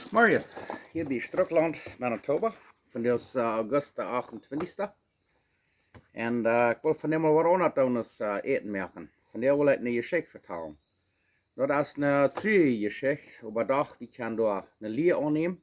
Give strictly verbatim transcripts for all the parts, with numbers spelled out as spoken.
Morjes, hia bie Strucklaunt, Manitoba. Vondoag es, eh, August de achtentwintichste. Un, eh, ekj well vondoag mol waut aundret doonen aus, eh, Äten moaken. Vondoag well ekj ne Jeschicht vetalen. Daut es ne truarje Jeschicht, oba doch, wie kjennen doa ne Lia aunnämen.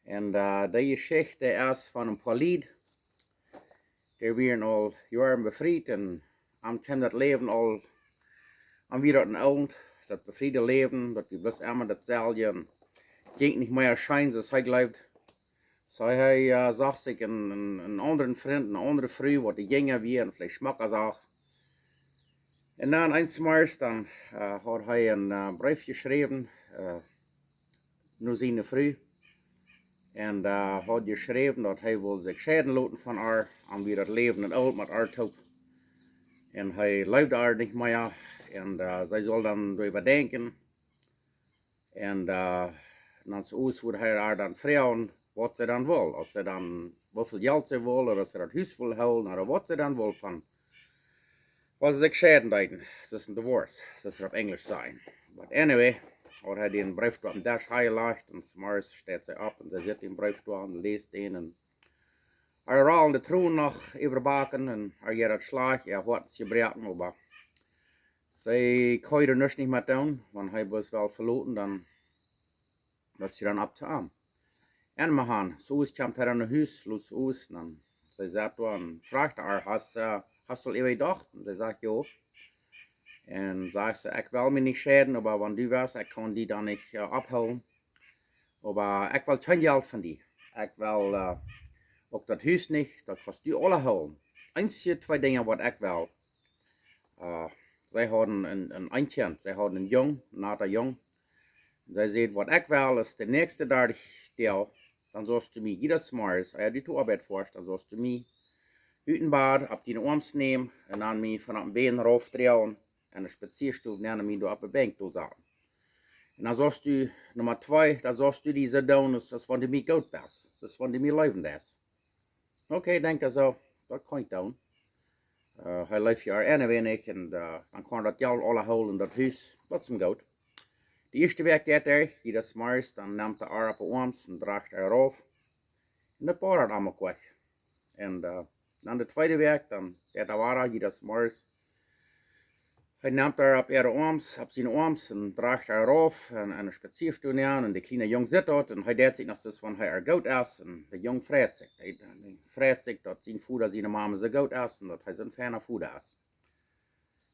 Un, eh, dee Jeschicht es von een poa Lied, dee wieren aul Joaren befriet un an kjeem daut Läwen aul, an wia daut een Oolt, daut befriede Läwen, daut wia bloos emma daut selwje. Jinkj nich mea scheen, soo aus hee jleewd. Soo hee, eh, socht sikj een, een, een aundren Frint, ne aundre Fru, waut dee jinja wia un veleicht schmocka sach. Un dan eenes Morjes, dan, eh, haud hee een, eh, Breef jeschräwen, eh, no siene Fru. Un, eh, haud jeschräwen, daut hee wull sikj scheiden loten von ar, an wia daut Läwen een Oolt met ar toop. Un hee leewd ar nich mea. Un, eh, see sull dan doaräwa denkjen. Un, eh, dan soo aus wudd hee ar dan froagen, waut see dan wull. Auf see dan, woo väl Jelt see wull, ooda auf see daut Hus wull hoolen, ooda waut see dan wull von, waut see sikj scheiden deeden. Daut es een divorce, soo aus see opp Enjlisch sajen. But anyway, haud hee dän Breef doa oppem Desch hanjelajcht un zemorjes steit see opp un see sitt dän Breef doa un läst dän un ar rollen de Tronen noch äwa de Backen un ar jeit daut schlajcht, äa Hoat es jebroaken, oba see kunn doa nuscht nich mea doonen, wan hee wull ar veloten, dan daut see dan opp to am. Un mau han, soo aus kjemt hee dan no Hus, lud soo aus, dan see sajcht doa un fruach ar: "Hast, eh, hast du aul äwa jedocht?" Un see sajcht: "Jo." Un sajcht see: "Ekj well mie nich scheiden, oba wan du west, ekj kaun die dan nich, eh, opphoolen. Oba ekj well kjeen Jelt von die. Ekj well, eh, uk daut Hus nich, daut kaust du aules hoolen. Eensje twee Dinja waut ekj well." Eh, see hauden een, een, een Kjint, see hauden een Jung, een nata Jung. See säd: "Waut ekj well es, de näakjste dartich Doag, dan saust du mie jieda Morjes, ea du to Oabeit foascht, dan saust du mie ut dän Bad opp diene Oarms nämen un dan mie von opp dän Bän rauf droagen un de Spazieastow nämen un mie doa opp de Benkj doa saten. Un dan saust du, Numma twee, dan saust du die soo doonen, aus, aus wan du mie goot best, aus wan du mie leewen deist." "Okay", denkjt hee soo, "daut kaun ekj doonen." Eh, hee leeft je ar een weinich un, eh, dan kaun hee daut Jelt aules hoolen, daut Hus, daut es am goot. De ieeschte Wäakj jeit derch, jieda Morjes, dan nemt hee ar opp de Oarms un drajcht ar rauf. Un daut bodat am uk nich. Un, eh, dan de tweede Wäakj, dan jeit hee wada, jieda Morjes. Hee nemt ar opp äare Oarms, opp siene Oarms un drajcht ar rauf un, un spazieet doa nenn un de kjliene Jung sitt doa un hee deit sikj noch soo aus wan hee ar goot es un de Jung freit sikj. Hee, hee freit sikj, daut sien Voda siene Mame soo goot es un daut hee soon feina Voda es.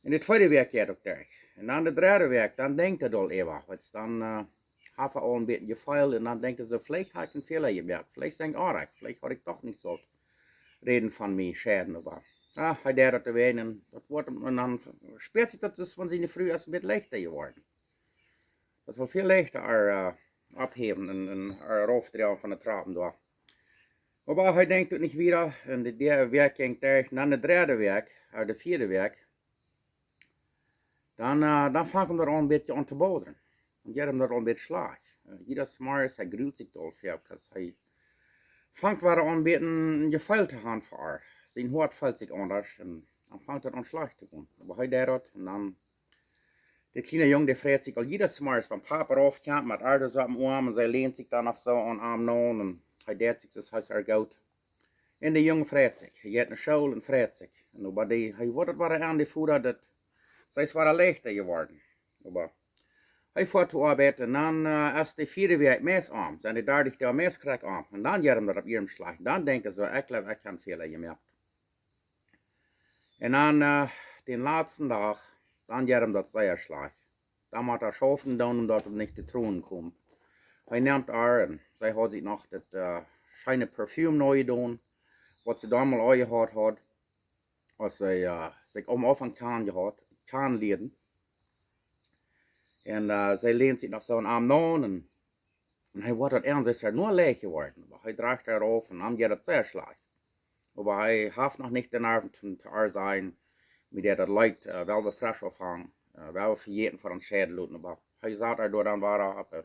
Un de tweede Wäakj jeit uk derch. Un dan de dredde Wäakj, dan denkjt hee doaräwa. Weetst, dan, eh, haft hee aul een bät Jefeel un dan denkjt hee soo: "Veleicht hab ekj een Fäla jemoakt. Veleicht sie ekj oajch. Veleicht haud ekj doch nich sult räden von mie scheiden, oba, ah, hee deit daut ewäajen un daut woat am, un dan spieet sikj daut es von siene Fru aus een bät leichta jeworden. Daut es väl leichta, ar, eh, opphäwen un, un ar rauf droagen von de Trapen doa." Oba hee denkjt doa nich wieda un de, de Wäakj jinkj derch, un dan de dredde Wäakj, eh, de vieede Wäakj, dan, eh, dan fangt am daut aul een bät aun to bodren. Un jeit am daut aul een bät schlajcht. Eh, jieda Morjes, hee grult sikj doa aul fa, 'cause hee fangt wada aun een bät een Jefeel to haben fa ar. Sien Hoat feelt sikj aundasch un dan fangt daut aun schlajcht to gonen. Oba hee deit daut un dan, de kjliene Jung, dee freit sikj aul jieda Morjes, wan Papa rauf kjemt met ar doa soo oppem Oarm un see länt sikj dan noch soo aun am aun un hee deit sikj soo aus hee es ar goot. Un de Jung freit sikj. Hee jeit no School un freit sikj. Un oba dee, hee woat daut wada aun, de Voda, daut, see es wada leichta jeworden. Oba hee foat to Oabeit un dan, eh, es de vieede Wäakj meist om, sent de dartich Doag meist krakjt om. Un dan jeit am daut opp eemol schlajcht. Dan denkjt hee soo: "Ekj jleew, ekj hab een Fäla jemoakt." Un dan, eh, dän latsten Dach, dan jeit am daut sea schlajcht. Dan mott hee schaufen doonen, om daut am nich de Tronen komen. Hee nemt ar un see haud sikj noch daut, eh, scheene Parfüm nojedonen, waut see dan mol aunjehaut haud, aus see, eh, sikj aum Aunfank kjanen jehaut, kjanen lieeden. Un, eh, see länt sikj noch soo aun am aun un, un hee woat daut aun, see es ar noch leicht jeworden. Oba hee drajcht ar rauf un dan jeit daut sea schlajcht. Oba hee haft noch nich de Nerven to, to ar sajen: "Mie deit daut leet, eh, well wie fresch aunfangen, eh, well wie vejäten von ons scheiden loten." Oba hee sat ar doa dan wada opp de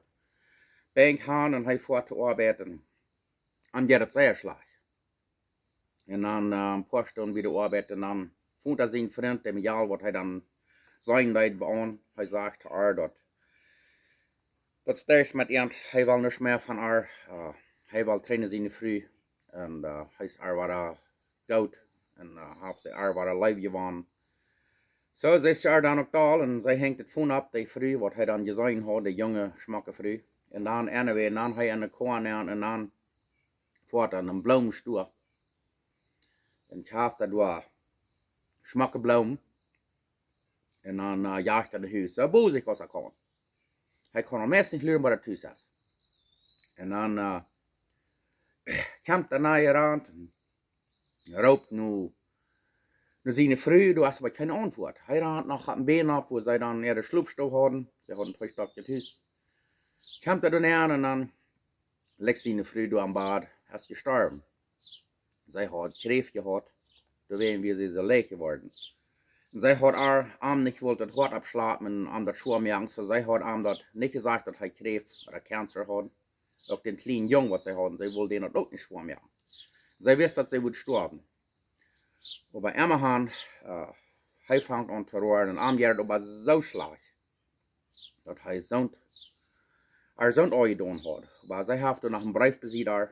Benkj han un hee foat to Oabeit un dan jeit daut sea schlajcht. Un dan, eh, een poa Stunden bie de Oabeit un dan funk hee sienen Frint, dän Mejal, waut hee dan seenen deed, bie aun. Hee sajcht to ar daut: daut stach met an, hee well nuscht mea von ar. Hee well trennen siene Fru. Un hee es ar wada goot. Un haft see ar wada leef jewonnen. Soo, see es ar dan uk dol un see henjt daut phone opp, dee Fru, waut hee dan jeseenen haud, dee junge, schmocke Fru. Un dan, anyway, un dan hee enne Koa nenn un dan foat enne Bloomenstua un kjeft doa schmocke Bloomen. Un dan jajcht hee no Hus, soo bosich aus hee kunn. Hee kunn aul meist nich luren, waut hee tus es. Un dan kjemt hee nenn jerant un roopt no, no siene Fru, doa es oba kjeene Auntwuat. Hee rant no opp een Bän opp, wua see dan äare Schlopstow hauden. See hauden twee Stekj Hus. Kjemt hee doa nenn un dan licht siene Fru doa aum Bad, es jestorwen. See haud Kjräft jehaut, doawäajen wia see soo leech jeworden. Un see haud am nich wullt daut Hoat aufschlapen un am daut schwoa moaken, soo see haud am daut nich jesajcht, daut hee Kjräft ooda Cancer haud. Uk dän kjlienen Jung, waut see hauden, see wull dän daut uk nich schwoa moaken. See wist, daut see wudd stoawen. Oba emmahan, hee fangt aun to roaren un am jeit daut oba soo schlajcht, daut hee soont, ar soont aunjedonen haud. Oba see haft doa noch een Breef bie sikj doa.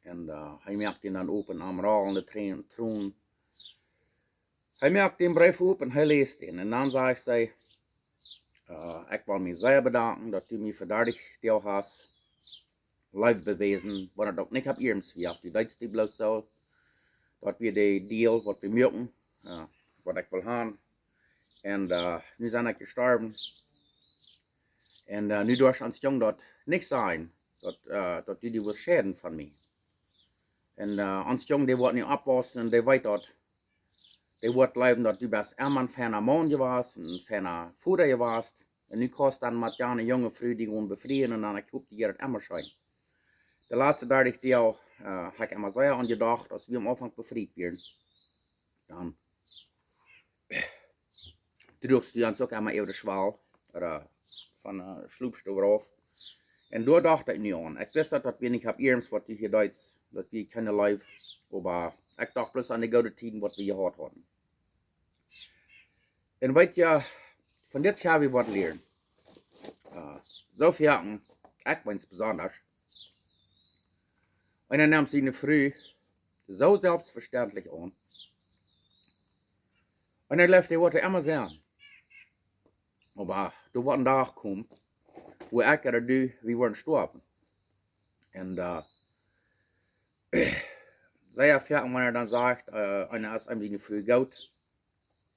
Un hee moakt dän dan op un am rollen de Tränen, Tronen. Hee moakt dän Breef op un hee läst dän. Un dan sajcht see: Ekj well mie sea bedanken, daut du mie fa dartich Doag hast Leew bewäsen, wan daut uk nich opp ieernst wia. Du deetst die bloos soo, daut wia de Deal, waut wie muaken, waut ekj wull han. Un nu sie ekj jestorwen. Un nu doascht ons Jung daut nich sajen, daut, daut du die wust scheiden von mie. Un ons Jung, dee woat nu oppwaussen un dee weet daut, dee woat jleewen, daut du best emma een feina Maun jewast, een feina Voda jewast. Un nu kaust dan met jane junge Fru die gonen befrieen un dan, ekj hop, die jeit daut emma scheen. De latste dartich Doag ha ekj emma sea aun jedocht, aus wie aum Aunfank befriet wieren. Dan druachst du ons uk emma äwa de Schwal, ooda von de Schlopstow rauf. Un doa docht ekj nu aun. Ekj wist daut, daut wia nich opp ieernst, waut du hia deetst, daut wia kjeene Leew. Oba ekj docht bloos aun de goode Tieden, waut wie jehaut hauden. Un weet jie, von dit ha wie waut lieren. Soo foaken, ekj meent besondasch, eena nemt siene Fru soo selfstvestentlich aun. Un hee jleeft, dee woat emma sennen. Oba doa woat een Dach komen, wua ekj ooda du, wie woaren stoawen. Un sea foaken, wan eena dan sajcht, eena es eenem siene Fru goot,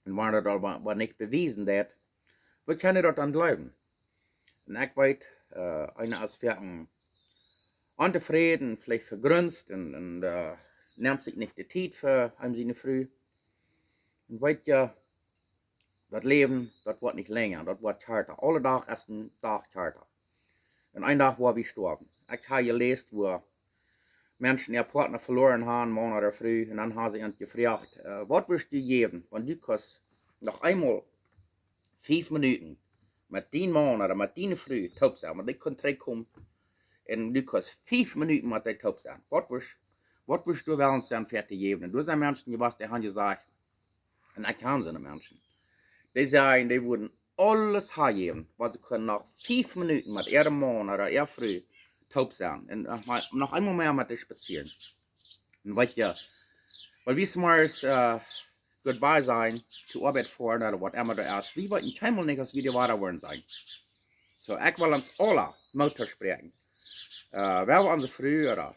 un wan eena daut oba nich bewiesen deit, woo kaun eena daut dan jleewen? Un ekj weet, eena es foaken ontofräd, veleicht vegrunst un, un nemt sikj nich de Tiet fa eenem siene Fru. Un weet jie, daut Läwen, daut woat nich lenja, daut woat kjarta. Aule Dach es een Dach kjarta. Un een Dach woa wie stoawen. Ekj ha jeläst, wua Menschen äa Partner veloaren han, Maun ooda Fru, un dan ha see an jefroacht: Waut wurscht du jäwen, wan du kaust noch eemol fief Minuten met dien Maun ooda met diene Fru toop sennen, wan dee kunn trigjkomen un du kaust fief Minuten met dee toop sennen? Waut wurscht, waut wurscht du wellen sennen fa to jäwen? Un doa sent Menschen jewast, dee han jesajcht, un ekj kjan soone Menschen, dee sajen, dee wudden aules hanjäwen, wan see kunnen noch fief Minuten met äaren Maun ooda äare Fru toop sennen un noch eemol mea met dee spazieren. Un weet jie, wan wie zemorjes goodbye sajen, to Oabeit foaren ooda whatever daut es, wie weeten kjeenmol nich, aus wie doa wada woaren sennen. Soo, ekj well ons aula Moot toospräakjen, wan wie onse Fru ooda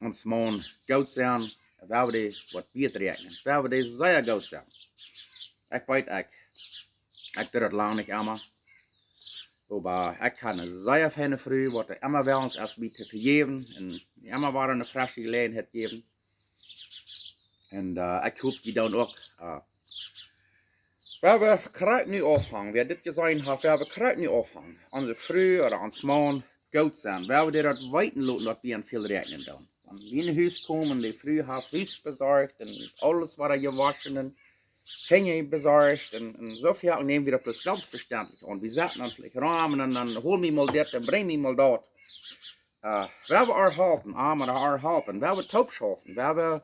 ons Maun goot sennen, wan wie dee waut wieet räakjnen, wan wie dee sea goot sennen. Ekj weet, ekj, ekj doo daut lang nich emma, oba ekj ha ne sea feine Fru, waut emma wellens es mie to vejäwen un emma wada ne fresche Jeläajenheit jäwen. Un ekj hop, jie doonen uk. Wan wie krakjt nu aunfangen, wäa dit jeseenen haft, wan wie krakjt nu aunfangen, onse Fru ooda ons Maun goot sennen, wan wie dee daut weeten loten, daut wie an väl räakjnen doonen. Wan wie en Hus komen, de Fru haft Hus besorcht un aules wada jewoschen un Finja besorcht un, un soo foaken näm wie daut bloos selfstvestentlich aun. Wie setten dan veleicht rom un dan hol mie mol dit un brinj mie mol daut. Wan wie ar halpen, am ooda ar halpen, wan wie toop schaufen, wan wie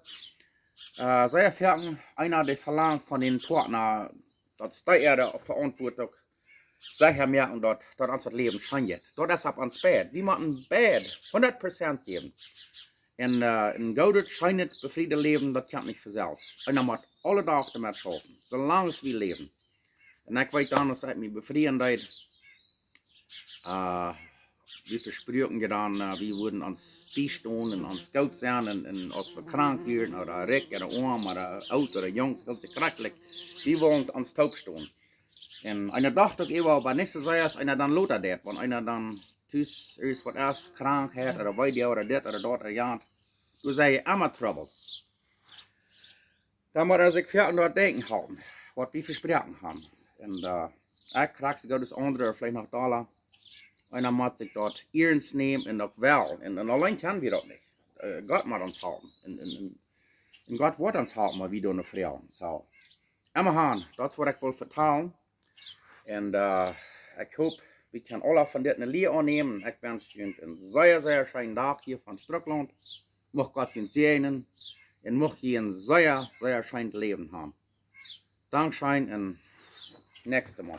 sea foaken, eena dee velangt von dän Partner, daut es dee äare Veauntwuatunk, secha moaken, daut, daut ons daut Läwen scheen jeit. Daut es opp ons beid. Wie motten beid hundat Prozent jäwen. Un, äh, een goodet, scheenet, befriedet Läwen, daut kjemt nich von selfst. Eena mott aule Doag doamet schaufen, soo lang aus wie läwen. Un ekj weet dan, aus ekj mie befrieen deed, äh, wie vespruaken je dan, äh, wie wudden ons biestonen un ons goot sennen un, un aus wie krank wieren, ooda rikj ooda oam ooda oolt ooda junk, daut es krakjt, wie wullen ons toop stonen. Un eena docht uk äwa, oba nich soo sea aus eena dan lota deed, wan eena dan tus es waut es, Krankheit ooda Weedoag ooda dit ooda daut ooda jant. Doa sent emma Troubles. Dan mott eena sikj foaken daut denkjen hoolen, waut wie vesproaken haben. Un, äh, ekj krakjt soo goot aus aundre, veleicht noch dolla. Eena mott sikj daut iernst nämen un uk wellen. Un, un auleen kjennen wie daut nich. Äh, Gott mott ons halpen. Un, un, un, un Gott woat ons halpen, wan wie doa no froagen. Soo, emma han, daut es waut ekj well vetalen. Un, äh, ekj hop, wie kjennen aula von dit eene Lia aunnämen. Ekj wensch junt een sea, sea scheenen Dach hia von Strucklaunt. Mucht Gott junt säajnen. Un mucht jie een sea, sea scheenet Läwen haben. Dankscheen un näakjstet Mol.